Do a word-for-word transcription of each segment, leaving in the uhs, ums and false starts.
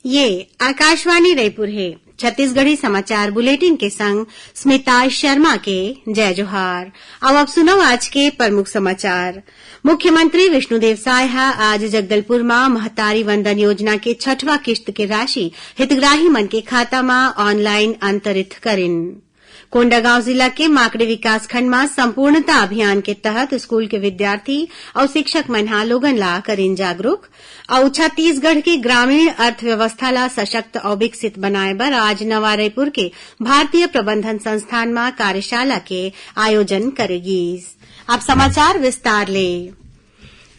ये आकाशवाणी रायपुर हे। छत्तीसगढ़ी समाचार बुलेटिन के संग स्मिता शर्मा के जय जोहार। अब, अब सुनव आज के प्रमुख समाचार। मुख्यमंत्री विष्णुदेव साय ह आज जगदलपुर म महतारी वंदन योजना के छठवां किस्त के राशि हितग्राही मन के खाता म ऑनलाइन अंतरित करिन। कोंडागांव जिला के माकड़ी विकासखंड म संपूर्णता अभियान के तहत स्कूल के विद्यार्थी अउ शिक्षक मन ह लोगन ला करिन जागरूक। अउ छत्तीसगढ़ के ग्रामीण अर्थव्यवस्था ला सशक्त अउ विकसित बनाए बर आज नवा रायपुर के भारतीय प्रबंधन संस्थान म कार्यशाला के आयोजन करे गीस। अब समाचार विस्तार ले।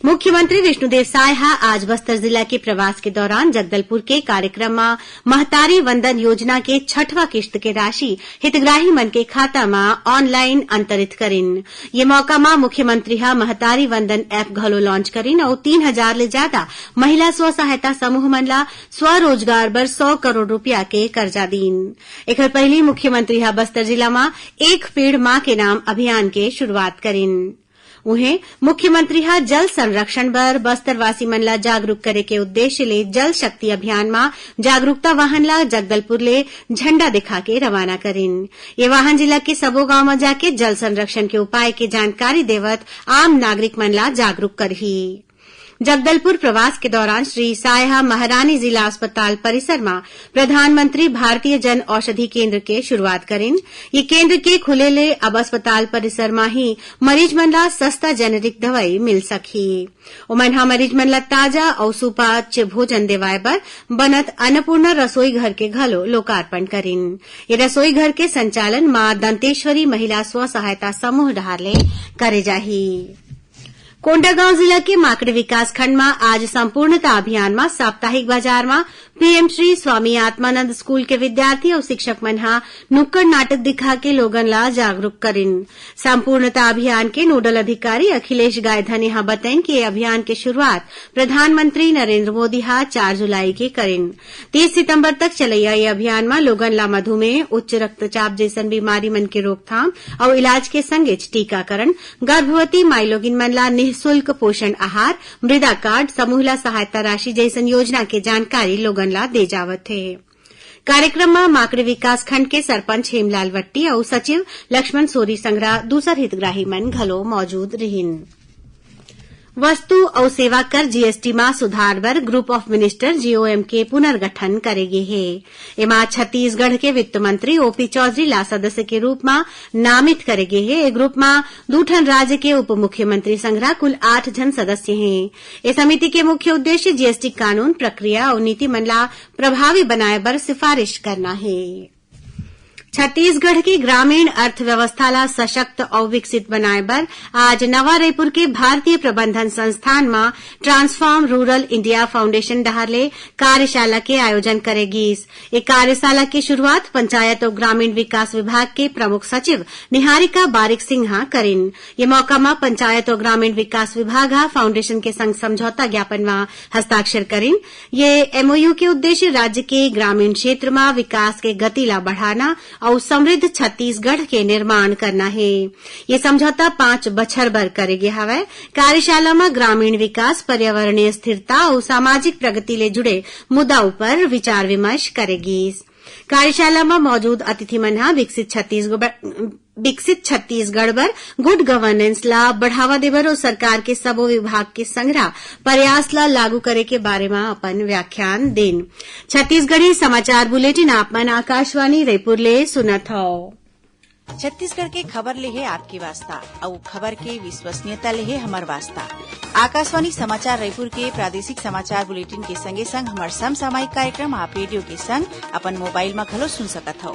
मुख्यमंत्री विष्णुदेव साय ह आज बस्तर जिला के प्रवास के दौरान जगदलपुर के कार्यक्रम म महतारी वंदन योजना के छठवां किस्त के राशि हितग्राही मन के खाता म ऑनलाइन अंतरित करिन। ये मौका म मुख्यमंत्री ह महतारी वंदन ऐप घलो लॉन्च करिन अउ तीन हजार ले जादा महिला स्व सहायता समूह मन ला स्वरोजगार बर सौ करोड़ रुपया के करजा दीन। एखर पहिली मुख्यमंत्री ह बस्तर जिला म एक पेड़ मां के नाम अभियान के शुरुआत करिन। उहें, मुख्यमंत्री ह जल संरक्षण बर बस्तरवासी मन ला जागरूक करे के उद्देश्य ले जल शक्ति अभियान म जागरूकता वाहन ला जगदलपुर ले झंडा दिखा के रवाना करिन। ये वाहन जिला के सबो गांव म जाके जल संरक्षण के उपाय के जानकारी देवत आम नागरिक मन ला जागरूक करही। जगदलपुर प्रवास के दौरान श्री साय ह महारानी जिला अस्पताल परिसर म प्रधानमंत्री भारतीय जन औषधि केंद्र के शुरुआत करिन। ये केंद्र के खुले ले अब अस्पताल परिसर म ही मरीज मन ला सस्ता जेनेरिक दवाई मिल सकही। ओमन ह मरीज मन ला ताजा अउ सुपाच्य भोजन देवाय बर बनत अन्नपूर्णा रसोई घर के घलो लोकार्पण करिन। ये रसोई घर के संचालन मां दंतेश्वरी महिला स्व सहायता समूह डहार ले करे जाही। कोंडागांव जिला के माकड़ी विकासखंड म आज संपूर्णता अभियान म साप्ताहिक बाजार म पीएम श्री स्वामी आत्मानंद स्कूल के विद्यार्थी अउ शिक्षक मन ह नुक्कड़ नाटक दिखा के लोगन ला जागरूक करिन। संपूर्णता अभियान के नोडल अधिकारी अखिलेश गायधनी ह बतइन कि ये अभियान के शुरुआत प्रधानमंत्री नरेंद्र मोदी ह चार जुलाई के करिन। तीस सितंबर तक चलइया ये अभियान म लोगन ला मधुमेह, उच्च रक्तचाप जइसन बीमारी मन के रोकथाम अउ इलाज के संगेच टीकाकरण, गर्भवती माईलोगिन मन ला निःशुल्क पोषण आहार, मृदा कार्ड, समूह ला सहायता राशि जइसन योजना के जानकारी लोगन ला दे जावत हे। कार्यक्रम म माकड़ी विकासखंड के सरपंच हेमलाल वट्टी अउ सचिव लक्ष्मण सोरी संघरा दूसर हितग्राही मन घलो मौजूद रिहिन। वस्तु अउ सेवा कर जीएसटी म सुधार बर ग्रुप ऑफ मिनिस्टर जीओएम के पुनर्गठन करे गे हे। एमा छत्तीसगढ़ के वित्त मंत्री ओपी चौधरी ला सदस्य के रूप म नामित करे गे हे। ए ग्रुप म दू ठन राज्य के उप मुख्यमंत्री संघरा कुल आठ झन सदस्य हें। ए समिति के मुख्य उद्देश्य जीएसटी कानून, प्रक्रिया अउ नीति मन ला प्रभावी बनाए बर सिफारिश करना हे। छत्तीसगढ़ के ग्रामीण अर्थव्यवस्था ला सशक्त अउ विकसित बनाए बर आज नवा रायपुर के भारतीय प्रबंधन संस्थान म ट्रांसफॉर्म रूरल इंडिया फाउंडेशन डहार ले कार्यशाला के आयोजन करे गीस। ए कार्यशाला के शुरुआत पंचायत अउ ग्रामीण विकास विभाग के प्रमुख सचिव निहारिका बारिक सिंह ह करिन। ये मौका म पंचायत अउ ग्रामीण विकास विभाग ह फाउंडेशन के संग समझौता ज्ञापन म हस्ताक्षर करिन। ये एमओयू के उद्देश्य राज्य के ग्रामीण क्षेत्र म विकास के गति ला बढ़ाना अउ समृद्ध छत्तीसगढ़ के निर्माण करना हे। ये समझौता पांच बछर बर करे गे हवय। कार्यशाला म ग्रामीण विकास, पर्यावरणीय स्थिरता अउ सामाजिक प्रगति ले जुड़े मुद्दा उपर विचार विमर्श करे गीस। कार्यशाला म मौजूद अतिथि मन ह विकसित छत्तीसगढ़, विकसित छत्तीसगढ़ बर गुड गवर्नेंस ला बढ़ावा देबर अउ सरकार के सबो विभाग के संघरा प्रयास ला लागू करे के बारे म अपन व्याख्यान देन। छत्तीसगढ़ी समाचार बुलेटिन आप मन आकाशवाणी रायपुर ले सुनत हव। छत्तीसगढ़ के खबर ले हे आपके वास्ता, अउ खबर के विश्वसनीयता ले हे हमर वास्ता। आकाशवाणी समाचार रायपुर के प्रादेशिक समाचार बुलेटिन के संगे संग हमर समसामयिक कार्यक्रम आप रेडियो के संग अपन मोबाइल म घलो सुन सकत हव।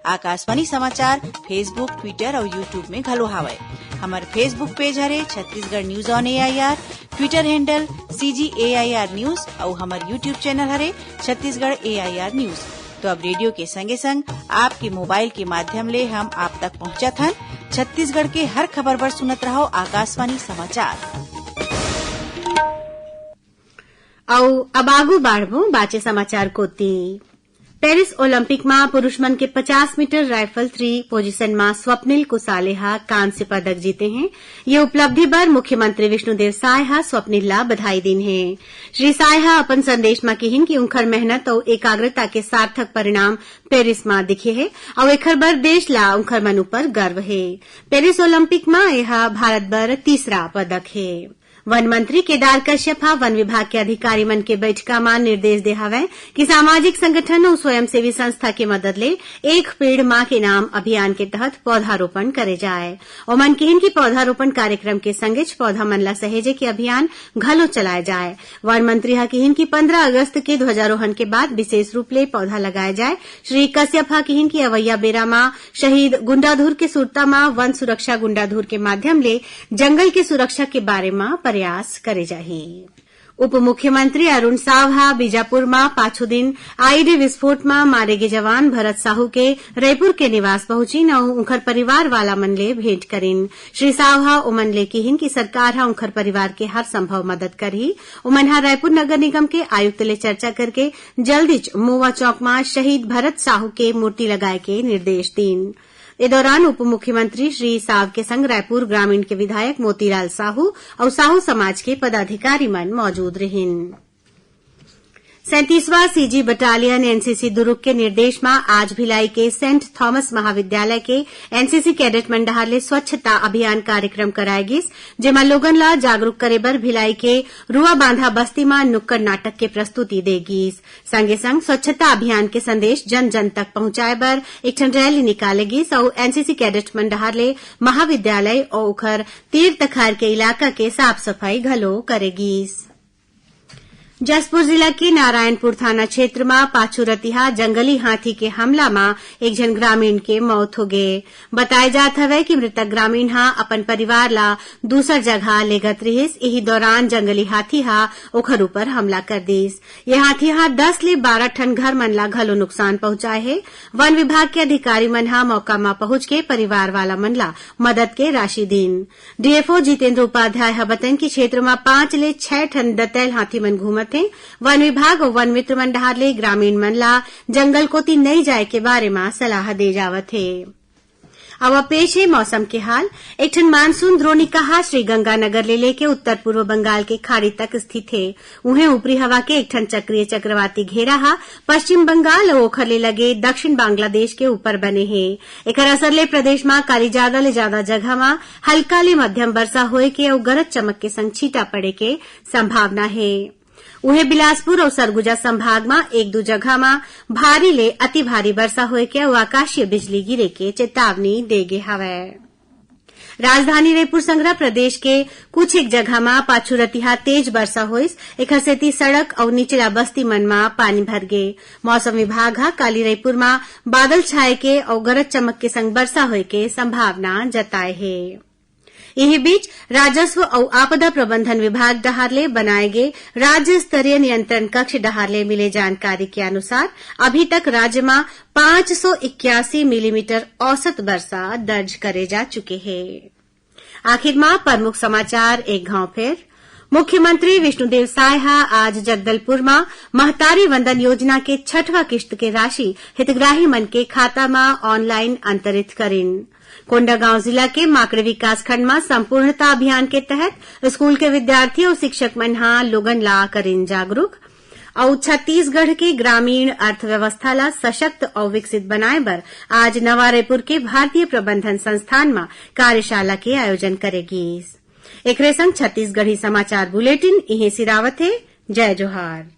आकाशवाणी समाचार Facebook, Twitter अउ YouTube में घलो हावय। हमर Facebook पेज हरे Chhattisgarh news on AIR, Twitter handle CG AIR news अउ हमर YouTube चैनल हरे छत्तीसगढ़ एआईआर न्यूज। तो अब रेडियो के संगे संग आपके मोबाइल के माध्यम ले हम आप तक पहुंचत हन। छत्तीसगढ़ के हर खबर बर सुनत रहव आकाशवाणी समाचार। अउ अब आगू बाढ़बो बाचे समाचार कोती। पेरिस ओलंपिक म पुरुष मन के पचास मीटर राइफल थ्री पोजीशन म स्वप्निल कुसाले ह कांस्य पदक जीते हे। ये उपलब्धि बर मुख्यमंत्री विष्णुदेव साय ह स्वप्निल ला बधाई दीन हे। श्री साय ह अपन संदेश म किहिन कि उंखर मेहनत अउ एकाग्रता के सार्थक परिणाम पेरिस म दिखे हे अउ एखर बर देश ला उंखर मन ऊपर गर्व हे। पेरिस ओलंपिक म एहा भारत बर तीसरा पदक हे। वन मंत्री केदार कश्यप ह वन विभाग के अधिकारी मन के बैठका म निर्देश दे हवय कि सामाजिक संगठन अउ स्वयंसेवी संस्था के मदद ले एक पेड़ मां के नाम अभियान के तहत पौधारोपण करे जाय। ओमन किहिन कि पौधारोपण कार्यक्रम के संगेच पौधा मन ला सहेजे के अभियान घलो चलाए जाय। वन मंत्री ह किहिन कि पंद्रह अगस्त के ध्वजारोहण के बाद विशेष रूप ले पौधा लगाए जाय। श्री कश्यप ह किहिन कि अवइया बेरा म शहीद गुंडाधुर के सुरता म वन सुरक्षा गुंडाधुर के माध्यम ले जंगल के सुरक्षा के बारे म प्रयास करे जाही। उप मुख्यमंत्री अरुण साव ह बीजापुर म पाछू दिन आईईडी विस्फोट म मारे गे जवान भरत साहू के रईपुर के निवास पहुंचिन अउ उंखर परिवार वाला मन ले भेंट करिन। श्री साव ह ओमन ले किहिन कि सरकार ह उंखर परिवार के हर संभव मदद करही। ओमन ह रायपुर नगर निगम के आयुक्त ले चर्चा करके जल्दीच मोवा चौक म शहीद भरत साहू के मूर्ति लगाए के निर्देश दीन। ए दौरान उप मुख्यमंत्री श्री साव के संग रायपुर ग्रामीण के विधायक मोतीलाल साहू अउ साहू समाज के पदाधिकारी मन मौजूद रिहिन। सैंतीसवां सीजी बटालियन एनसीसी दुरूग के निर्देश म आज भिलाई के सेंट थॉमस महाविद्यालय के एनसीसी कैडेट मन डहार ले स्वच्छता अभियान कार्यक्रम कराए गिस, जेमा लोगन ला जागरूक करे बर भिलाई के रुआ बांधा बस्ती म नुक्कड़ नाटक के प्रस्तुति दे गिस। संगे संग स्वच्छता अभियान के संदेश जन जन तक पहुंचाए बर एक ठन रैली निकाले गिस अउ एनसीसी कैडेट मन डहार ले महाविद्यालय अउ ओखर तीर तखार के इलाका के साफ सफाई घलो करे गिस। जशपुर जिला के नारायणपुर थाना क्षेत्र म पाछू रतिहा जंगली हाथी के हमला म एक झन ग्रामीण के मौत हो गे। बताए जात हवय कि मृतक ग्रामीण ह अपन परिवार ला दूसर जगह लेगत रिहिस। इही दौरान जंगली हाथी ह ओखर ऊपर हमला कर दिस। ये हाथी ह दस ले बारह ठन घर मन ला घलो नुकसान पहुंचाए हे। वन विभाग के अधिकारी मन ह मौका म पहुंच के परिवार वाला मन ला मदद के राशि दीन। डीएफओ जितेंद्र उपाध्याय ह बतइन कि क्षेत्र म पांच ले छह ठन दतैल हाथी मन घूमत हे। वन विभाग अउ वन मित्र मन डहार ले ग्रामीण मन ला जंगल कोति नइ जाए के बारे म सलाह दे जावत हे। अब पेश हे मौसम के हाल। एक ठन मानसून द्रोणिका ह श्री गंगानगर ले लेके उत्तर पूर्व बंगाल के खाड़ी तक स्थित हे। उहें, ऊपरी हवा के एक ठन चक्रीय चक्रवाती घेरा ह पश्चिम बंगाल अउ ओखर ले लगे दक्षिण बांग्लादेश के ऊपर बने हे। एकर असर ले प्रदेश म काली जादा ले जादा जगह म हल्का ले मध्यम वर्षा होए के अउ गरज चमक के संग छींटा पड़े के संभावना हे। उहें, बिलासपुर अउ सरगुजा संभाग म एक दू जगह म भारी ले अति भारी वर्षा होए के अउ आकाशीय बिजली गिरे के चेतावनी दे गे हवय। राजधानी रईपुर संघरा प्रदेश के कुछ एक जगह म पाछू रतिहा तेज वर्षा होइस, एखर सेती सड़क अउ निचला बस्ती मन म पानी भर गे। मौसम विभाग ह काली रईपुर म बादल छाए के अउ गरज चमक के संग वर्षा होए के संभावना जताए हे। इही बीच, राजस्व अउ आपदा प्रबंधन विभाग डहार ले बनाए गे राज्य स्तरीय नियंत्रण कक्ष डहार ले मिले जानकारी के अनुसार, अभी तक राज्य म पांच सौ इक्यासी मिलीमीटर औसत वर्षा दर्ज करे जा चुके हे। आखिर म प्रमुख समाचार एक घांव फेर। मुख्यमंत्री विष्णुदेव साय ह आज जगदलपुर म महतारी वंदन योजना के छठवां किस्त के राशि हितग्राही मन के खाता म ऑनलाइन अंतरित करिन। कोंडागांव जिला के माकड़े विकासखंड म संपूर्णता अभियान के तहत स्कूल के विद्यार्थी अउ शिक्षक मन ह लोगन ला करिन जागरूक। अउ छत्तीसगढ़ के ग्रामीण अर्थव्यवस्था ला सशक्त अउ विकसित बनाए बर आज नवा रायपुर के भारतीय प्रबंधन संस्थान म कार्यशाला के आयोजन करे गीस। एकरे संग छत्तीसगढ़ी समाचार बुलेटिन इहें सिरावत हे। जय जोहार।